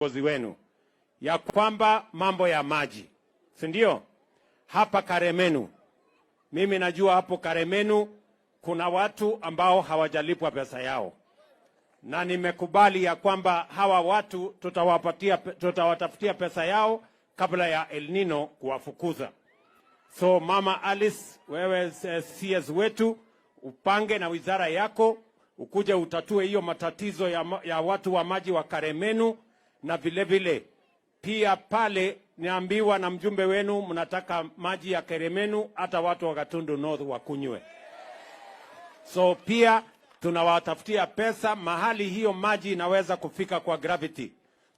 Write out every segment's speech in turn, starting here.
Viongozi wenu ya kwamba mambo ya maji, si ndio? Hapa Karemenu, mimi najua hapo Karemenu kuna watu ambao hawajalipwa pesa yao, na nimekubali ya kwamba hawa watu tutawapatia, tutawatafutia pesa yao kabla ya El Nino kuwafukuza. So Mama Alice, wewe CS wetu, upange na wizara yako ukuje utatue hiyo matatizo ya watu wa maji wa Karemenu, na vile vile pia pale niambiwa na mjumbe wenu mnataka maji ya Karemenu hata watu wa Gatundu North wakunywe. So pia tunawatafutia pesa mahali hiyo maji inaweza kufika kwa gravity.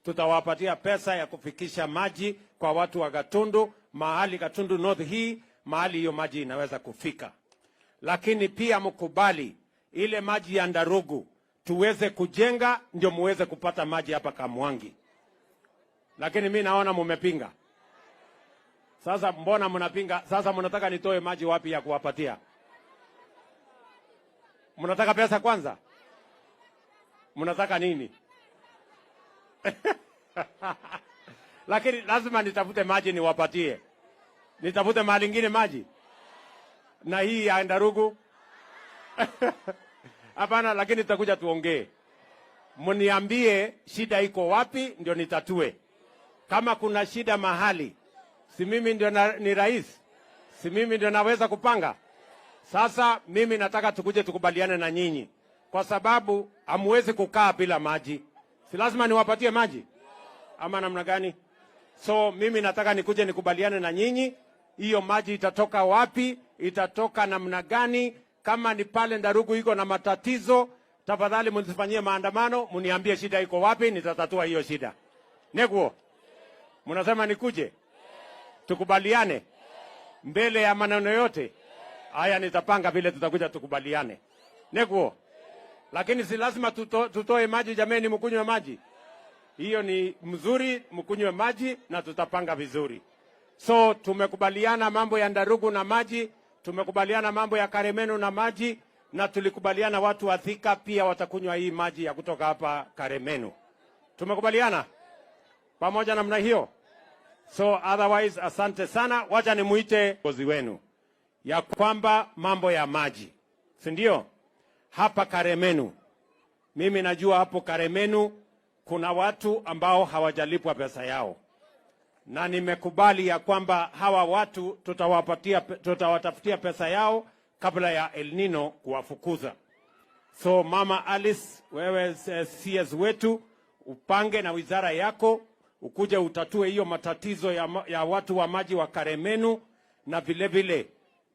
Tutawapatia pesa ya kufikisha maji kwa watu wa Gatundu, mahali Gatundu North hii, mahali hiyo maji inaweza kufika. Lakini pia mkubali ile maji ya Ndarugu tuweze kujenga, ndio muweze kupata maji hapa Kamwangi. Lakini mi naona mumepinga. Sasa mbona mnapinga? Sasa mnataka nitoe maji wapi ya kuwapatia? Mnataka pesa kwanza? Mnataka nini? Lakini lazima nitafute maji niwapatie. Nitafute mahali ingine maji na hii ya Ndarugu? Hapana, lakini tutakuja tuongee, mniambie shida iko wapi, ndio nitatue. Kama kuna shida mahali, si mimi ndio ni rais? Si mimi ndio naweza kupanga? Sasa mimi nataka tukuje tukubaliane na nyinyi, kwa sababu hamuwezi kukaa bila maji. Si lazima niwapatie maji ama namna gani? So mimi nataka nikuje nikubaliane na nyinyi, hiyo maji itatoka wapi, itatoka namna gani? Kama ni pale Ndarugu iko na matatizo, tafadhali msifanyie maandamano, mniambie shida iko wapi, nitatatua hiyo shida. Neguo, mnasema nikuje tukubaliane mbele ya maneno yote haya, nitapanga vile tutakuja tukubaliane. Neguo, lakini si lazima tutoe maji jameni, mkunywe maji. Hiyo ni mzuri, mkunywe maji na tutapanga vizuri. So tumekubaliana mambo ya Ndarugu na maji, tumekubaliana mambo ya Karemenu na maji, na tulikubaliana watu wa Thika pia watakunywa hii maji ya kutoka hapa Karemenu. Tumekubaliana pamoja namna hiyo. So otherwise, asante sana. Wacha nimuite viongozi wenu ya kwamba mambo ya maji, si ndio? Hapa Karemenu, mimi najua hapo Karemenu kuna watu ambao hawajalipwa pesa yao, na nimekubali ya kwamba hawa watu tutawapatia, tutawatafutia pesa yao kabla ya El Nino kuwafukuza. So Mama Alice, wewe CS wetu, upange na wizara yako ukuje utatue hiyo matatizo ya watu wa maji wa Karemenu, na vile vile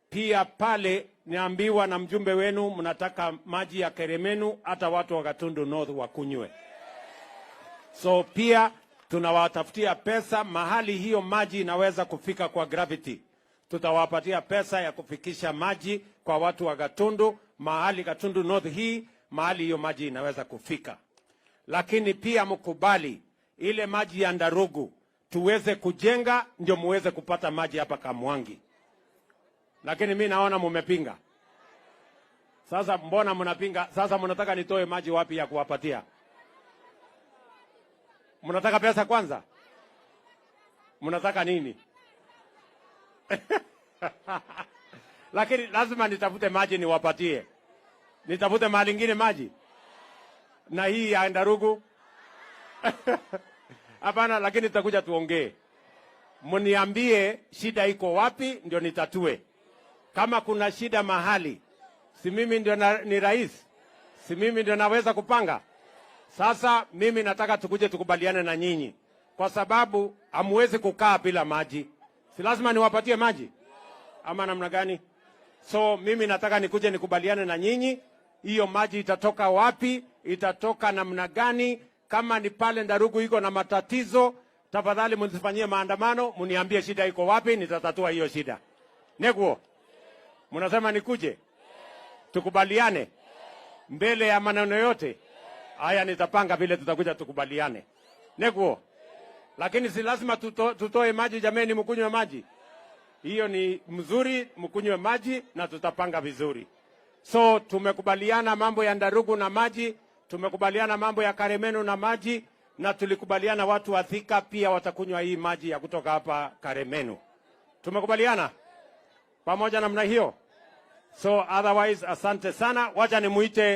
pia pale niambiwa na mjumbe wenu mnataka maji ya Karemenu hata watu wa Gatundu North wakunywe. So pia tunawatafutia pesa mahali hiyo maji inaweza kufika kwa gravity. Tutawapatia pesa ya kufikisha maji kwa watu wa Gatundu, mahali Gatundu North hii, mahali hiyo maji inaweza kufika. Lakini pia mkubali ile maji ya Ndarugu tuweze kujenga, ndio muweze kupata maji hapa Kamwangi. Lakini mi naona mumepinga. Sasa mbona mnapinga? Sasa mnataka nitoe maji wapi ya kuwapatia? Mnataka pesa kwanza? Mnataka nini? Lakini lazima nitafute maji niwapatie. Nitafute mahali ingine maji na hii ya Ndarugu? Hapana, lakini tutakuja tuongee, mniambie shida iko wapi, ndio nitatue. Kama kuna shida mahali, si mimi ndio ni rais? Si mimi ndio naweza kupanga? Sasa mimi nataka tukuje tukubaliane na nyinyi, kwa sababu hamuwezi kukaa bila maji. Si lazima niwapatie maji ama namna gani? So mimi nataka nikuje nikubaliane na nyinyi, hiyo maji itatoka wapi, itatoka namna gani? Kama ni pale Ndarugu iko na matatizo, tafadhali msifanyie maandamano, mniambie shida iko wapi, nitatatua hiyo shida. Neguo, mnasema nikuje tukubaliane mbele ya maneno yote haya, nitapanga vile tutakuja tukubaliane. Neguo, lakini si lazima tutoe maji jameni, mkunywe maji. Hiyo ni mzuri, mkunywe maji na tutapanga vizuri. So tumekubaliana mambo ya Ndarugu na maji, tumekubaliana mambo ya Karemenu na maji, Na tulikubaliana watu wa Thika pia watakunywa hii maji ya kutoka hapa Karemenu. Tumekubaliana pamoja namna hiyo? So otherwise, asante sana. Wacha nimuite